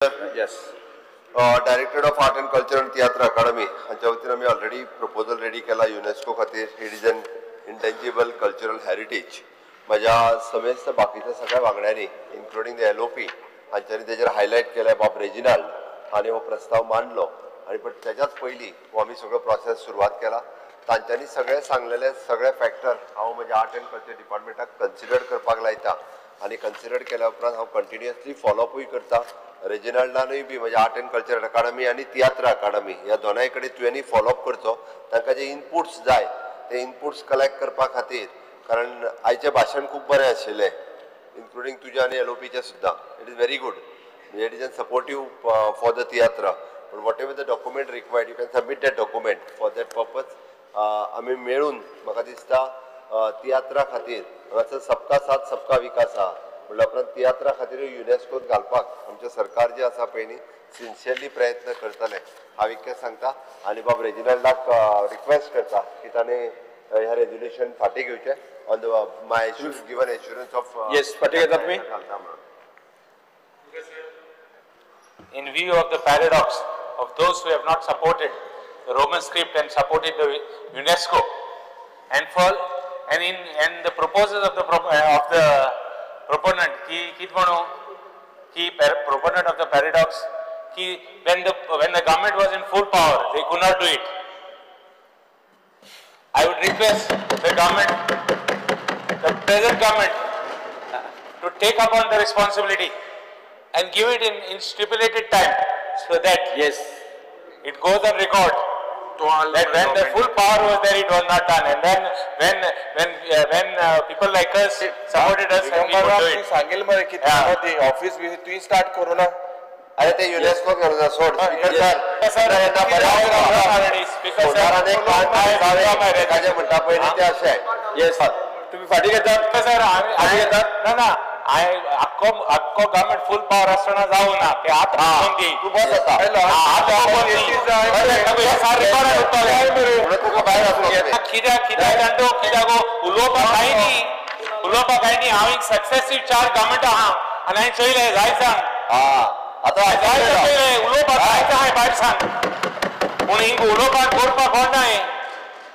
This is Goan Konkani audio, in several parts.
Yes. Directorate of Art and Culture and Tiatr Academy हांच्या वतीन आमी ऑलरेडी प्रपोजल रेडी केला युनेस्को खातीर. It is an intangible cultural heritage. म्हज्या समेस्त बाकीच्या सगळ्या वांगड्यांनी इन्क्लुडींग the LOP हांच्यांनी तेजेर हायलायट केलें. बाब रेजिनाल्ड हांणी हो प्रस्ताव मांडलो आनी बट तेज्याच पयलीं हो आमी सगळो प्रोसेस सुरवात केला. तांच्यांनी सगळे सांगलेले सगळे फॅक्टर हांव म्हज्या आर्ट एंड कल्चर डिपार्टमेंटाक कन्सिडर करपाक लायता आनी कन्सिडर केल्या उपरांत हांव कंटिन्युअसली फॉलोअपूय करता. रेजिनाल्डानूय बी म्हज्या आर्ट एंड कल्चर अकाडमी आनी तियात्र अकाडमी ह्या दोनाय कडेन तुवेंनी फॉलोअप करचो. तांकां जे इनपुट्स जाय ते इनपुट्स कलेक्ट करपा खातीर, कारण आयचें भाशण खूब बरें आशिल्लें इन्क्लुडींग तुजें आनी एलओपीचें सुद्दां. It is very good, it is an supportive for the tiatr. पूण whatever the document required you can submit that document for that purpose. आमी मेळून म्हाका दिसता तियात्रा खातीर हांगासर सबका साथ सबका विकास आहा म्हणल्या उपरांत तियात्रा खातीर युनेस्कोत घालपाक आमचें सरकार जें आसा पळय न्ही सिन्सियरली प्रयत्न करतलें हांव इतकें सांगता. आनी बाब रेजिनाल्डाक रिक्वेस्ट करता की ताणें ह्या रेजोल्युशन फाटीं घेवचें on the my given assurance of yes. फाटीं घेतात तुमी? घालता म्हणून. In view of the paradox of those who have not supported the Roman script and supported the UNESCO, and for and in and the proposals of the proponent ki kit mano ki proponent of the paradox ki when the government was in full power they could not do it. I would request the government, the present government, to take upon the responsibility and give it in stipulated time so that yes it goes on record that when the full power was there it was not done, and then when people like us supported us and we could do it. सांगेल मरे की ऑफिस बी तुवें स्टार्ट करू ना. अरे ते युनेस्को करूं ना सोड. स्पीकर सर ताजें म्हणटा पयलीं ते अशें. येस, तुम्ही फाटीं घेतात? सर फाटीं घेतात? ना ना, आख्खो गव्हर्नमेंट फुल पावर आसतना जावं ना ते आतां तूं बस आतां कित्याक कित्याक जाणटो कित्याक उलोवपाक कांय न्ही, उलोवपाक कांय न्ही. हांव एक सक्सेसीव चार गव्हर्नमेंट आहा आनी हांवें चोयलें जाय सांग आतां जाय चोयलें उलोवपाक जायत आहा भायर सांग, पूण हिंग उलोवपाक करपाक कोण नाय.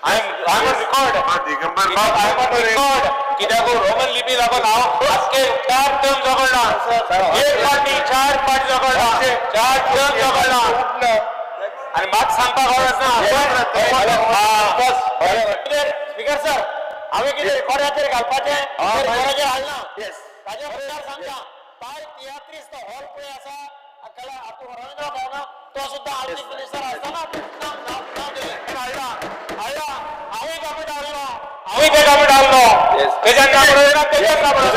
I am on record. I am on record. कित्याक रोमन लिपी लागून हांव आजके 4 टर्म झगडला, एक पार्टी 4 पार्टी झगडला, 4 टर्म झगडला आनी म्हाका सांगपाक गरज ना. स्पीकर सर, हांवें कितें रिकॉर्डाचेर घालपाचें रिकॉर्डाचेर हाडना ताजे मुखार सांगता. पाय तियात्रिस्त हॉल पळय आसा रवींद्र भवना तो सुद्दां आर्थिक मिनिस्टर आसतना हाडला हाडला. हांवें गव्हर्नमेंट हाडलो, हांवें ते गव्हर्नमेंट हाडलो, तेज्यान ना बरोबर तेज्यान ना बरोबर.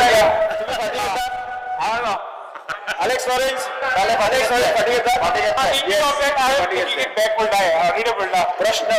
अलेक्स लॉरेन्स, अलेक्स लॉरेन्स फाटीं घेतात? बॅक पडटा, रिड पडटा प्रश्न.